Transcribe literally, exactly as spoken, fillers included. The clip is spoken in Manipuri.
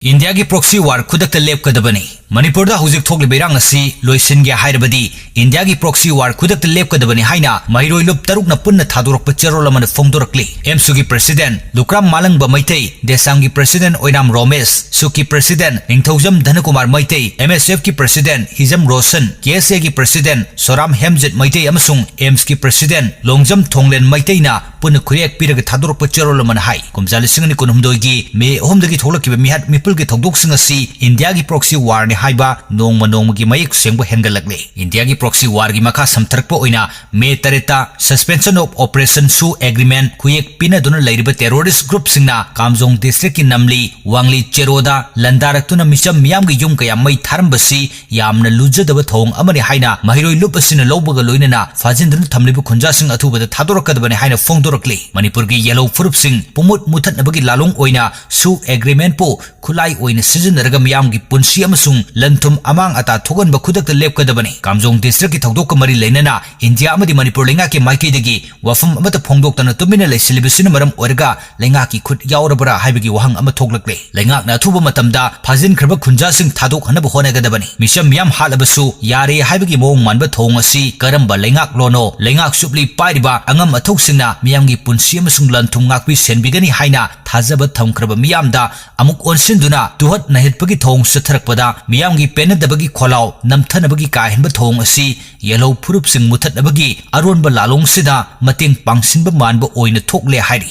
ꯏꯟꯗꯤꯌꯥꯒꯤ proxy war ꯈꯨꯗꯛꯇ ꯂꯦꯞꯀꯗꯕꯅꯤ꯫ ꯃꯅꯤꯄꯨꯔꯗ ꯍꯧꯖꯤꯛ ꯊꯣꯛꯂꯤꯕ ꯏꯔꯥꯡ ꯑꯁꯤ ꯂꯣꯏꯁꯤꯟꯒꯦ ꯍꯥꯏꯔꯕꯗꯤ ꯏꯟꯗꯤꯌꯥꯒꯤ proxy war ꯈꯨꯗꯛꯇ ꯂꯦꯞꯀꯗꯕꯅꯤ ꯍꯥꯏꯅ ꯃꯍꯩꯔꯣꯏ ꯂꯨꯞ ꯇꯔꯨꯛꯅ ꯄꯨꯟꯅ ꯊꯥꯗꯣꯔꯛꯄ ꯆꯦꯔꯣꯜ ꯑꯃꯅ ꯐꯣꯡꯗꯣꯔꯛꯂꯤ꯫ ꯑꯦꯝꯁꯨꯒꯤ president ꯂꯨꯀ꯭ꯔꯥꯝ ꯃꯥꯂꯪꯕ ꯃꯩꯇꯩ, ꯗꯦꯁꯥꯝꯒꯤ president ꯑꯣꯏꯅꯥꯝ ꯔꯣꯃꯦꯁ, ꯁꯨꯛꯀꯤ president ꯅꯤꯡꯊꯧꯖꯝ ꯙꯅꯀꯨꯃꯥꯔ ꯃꯩꯇꯩ, ꯑꯦꯝ ꯑꯦꯁ ꯑꯦꯐꯀꯤ president ꯍꯤꯖꯝ ꯔꯣꯁꯟ, ꯀꯦ ꯑꯦꯁ ꯑꯦꯒꯤ president ꯁꯣꯔꯥꯝ ꯍꯦꯝꯖꯤꯠ ꯃꯩꯇꯩ ꯑꯃꯁꯨꯡ ꯑꯦꯝꯁꯀꯤ president ꯂꯣꯡꯖꯝ ꯊꯣꯡꯂꯦꯟ ꯃꯩꯇꯩꯅ ꯄꯨꯟꯅ ꯈꯨꯠꯌꯦꯛ ꯄꯤꯔꯒ ꯊꯥꯗꯣꯔꯛꯄ ꯆꯦꯔꯣꯜ ꯑꯃꯅ ꯍꯥꯏ, ꯀꯨꯝꯖꯥ ꯂꯤꯁꯤꯡ ꯑꯅꯤ ꯀꯨꯟꯍꯨꯝꯗꯣꯏꯒꯤ ꯃꯦ ꯑꯍꯨꯝꯗꯒꯤ ꯊꯣꯛꯂꯛꯈꯤꯕ ꯃꯤꯍꯥꯠ ꯃꯤꯄꯨꯜꯒꯤ ꯊꯧꯗꯣꯛꯁꯤꯡ ꯑꯁꯤ ꯏꯟꯗꯤꯌꯥꯒꯤ proxy warꯅꯤ ꯍꯥꯏꯕ ꯅꯣꯡꯃ ꯅꯣꯡꯃꯒꯤ ꯃꯌꯦꯛ ꯁꯦꯡꯕ ꯍꯦꯟꯒꯠꯂꯛꯂꯤ꯫ ꯏꯟꯗꯤꯌꯥꯒꯤ proxy warꯒꯤ ꯃꯈꯥ ꯁꯝꯊꯔꯛꯄ ꯑꯣꯏꯅ ꯃꯦ ꯇꯔꯦꯠꯇ suspension of operation ꯁꯨ agreement ꯈꯨꯌꯦꯛ ꯄꯤꯅꯗꯨꯅ ꯂꯩꯔꯤꯕ terrorist groupꯁꯤꯡꯅ ꯀꯥꯝꯖꯣꯡ districtꯀꯤ ꯅꯝꯂꯤ ꯋꯥꯡꯂꯤ ꯆꯦꯔꯣꯗ ꯂꯟꯗꯥꯔꯛꯇꯨꯅ ꯃꯤꯆꯝ ꯃꯤꯌꯥꯝꯒꯤ ꯌꯨꯝ ꯀꯌꯥ ꯃꯩ ꯊꯥꯔꯝꯕꯁꯤ ꯌꯥꯝꯅ ꯂꯨꯖꯗꯕ ꯊꯧꯑꯣꯡ ꯑꯃꯅꯤ ꯍꯥꯏꯅ ꯃꯍꯩꯔꯣꯏ ꯂꯨꯞ ꯑꯁꯤꯅ ꯂꯧꯕꯒ ꯂꯣꯏꯅꯅ ꯐꯥꯖꯤꯟꯗꯨꯅ ꯊꯝꯂꯤꯕ ꯈꯨꯟꯖꯥꯁꯤꯡ ꯑꯊꯨꯕꯗ ꯊꯥꯗꯣꯔꯛꯀꯗꯕꯅꯤ ꯍꯥꯏꯅ ꯐꯣꯡꯗꯣꯔꯛꯂꯤ꯫ ꯃꯅꯤꯄꯨꯔꯒꯤ ꯌꯦꯜꯍꯧ ꯐꯨꯔꯨꯞꯁꯤꯡ ꯄꯨꯡꯃꯨꯠ ꯃꯨꯊꯠꯅꯕꯒꯤ ꯂꯥꯂꯣꯡ ꯑꯣꯏꯅ ꯁꯨ agreementꯄꯨ ꯈꯨꯠꯂꯥꯏ ꯑꯣꯏꯅ ꯁꯤꯖꯤꯟꯅꯔꯒ ꯃꯤꯌꯥꯝꯒꯤ ꯄꯨꯟꯁꯤ ꯑꯃꯁꯨꯡ ꯂꯟ ꯊꯨꯝ ꯑꯃꯥꯡ ꯑꯇꯥ ꯊꯣꯛꯍꯟꯕ ꯈꯨꯗꯛꯇ ꯂꯦꯞꯀꯗꯕꯅꯤ꯫ ꯀꯥꯝꯖꯣꯡ districtꯀꯤ ꯊꯧꯗꯣꯛꯀ ꯃꯔꯤ ꯂꯩꯅꯅ ꯏꯟꯗꯤꯌꯥ ꯑꯃꯗꯤ ꯃꯅꯤꯄꯨꯔ ꯂꯩꯉꯥꯛꯀꯤ ꯃꯥꯏꯀꯩꯗꯒꯤ ꯋꯥꯐꯝ ꯑꯃꯠꯇ ꯐꯣꯡꯗꯣꯛꯇꯅ ꯇꯨꯃꯤꯟꯅ ꯂꯩꯁꯤꯜꯂꯤꯕꯁꯤꯅ ꯃꯔꯝ ꯑꯣꯏꯔꯒ ꯂꯩꯉꯥꯛꯀꯤ ꯈꯨꯠ ꯌꯥꯎꯔꯕ꯭ꯔꯥ ꯍꯥꯏꯕꯒꯤ ꯋꯥꯍꯪ ꯑꯃ ꯊꯣꯛꯂꯛꯂꯦ꯫ ꯂꯩꯉꯥꯛꯅ ꯑꯊꯨꯕ ꯃꯇꯝꯗ ꯐꯥꯖꯤꯟꯈ꯭ꯔꯕ ꯈꯨꯟꯖꯥꯁꯤꯡ ꯊꯥꯗꯣꯛꯍꯟꯅꯕ ꯍꯣꯠꯅꯒꯗꯕꯅꯤ꯫ ꯃꯤꯆꯝ ꯃꯤꯌꯥꯝ ꯍꯥꯠꯂꯕꯁꯨ ꯌꯥꯔꯦ ꯍꯥꯏꯕꯒꯤ ꯃꯑꯣꯡ ꯃꯥꯟꯕ ꯊꯧꯑꯣꯡ ꯑꯁꯤ ꯀꯔꯝꯕ ꯂꯩꯉꯥꯛꯂꯣꯅꯣ? ꯂꯩꯉꯥꯛ ꯆꯨꯞꯂꯤ ꯄꯥꯏꯔꯤꯕ ꯑꯉꯝ ꯑꯊꯧꯁꯤꯡꯅ ꯃꯤꯌꯥꯝꯒꯤ ꯄꯨꯟꯁꯤ ꯑꯃꯁꯨꯡ ꯂꯟ ꯊꯨꯝ ꯉꯥꯛꯄꯤ ꯁꯦꯟꯕꯤꯒꯅꯤ ꯍꯥꯏꯅ ꯊꯥꯖꯕ ꯊꯝꯈ꯭ꯔꯕ ꯃꯤꯌꯥꯝꯗ ꯑꯃꯨꯛ ꯑꯣꯟꯁꯤꯟꯗꯨꯅ ꯇꯨꯍꯠ ꯅꯩꯍꯠꯄꯒꯤ ꯊꯧꯑꯣꯡ ꯆꯠꯊꯔꯛꯄꯗ ꯃꯤꯌꯥꯝꯒꯤ ꯄꯦꯟꯅꯗꯕꯒꯤ ꯈꯣꯜꯂꯥꯎ ꯅꯝꯊꯅꯕꯒꯤ ꯀꯥ ꯍꯦꯟꯕ ꯊꯧꯑꯣꯡ ꯑꯁꯤ ꯌꯦꯜꯍꯧ ꯐꯨꯔꯨꯞꯁꯤꯡ ꯃꯨꯊꯠꯅꯕꯒꯤ ꯑꯔꯣꯟꯕ ꯂꯥꯂꯣꯡꯁꯤꯗ ꯃꯇꯦꯡ ꯄꯥꯡꯁꯤꯟꯕ ꯃꯥꯟꯕ ꯑꯣꯏꯅ ꯊꯣꯛꯂꯦ ꯍꯥꯏꯔꯤ꯫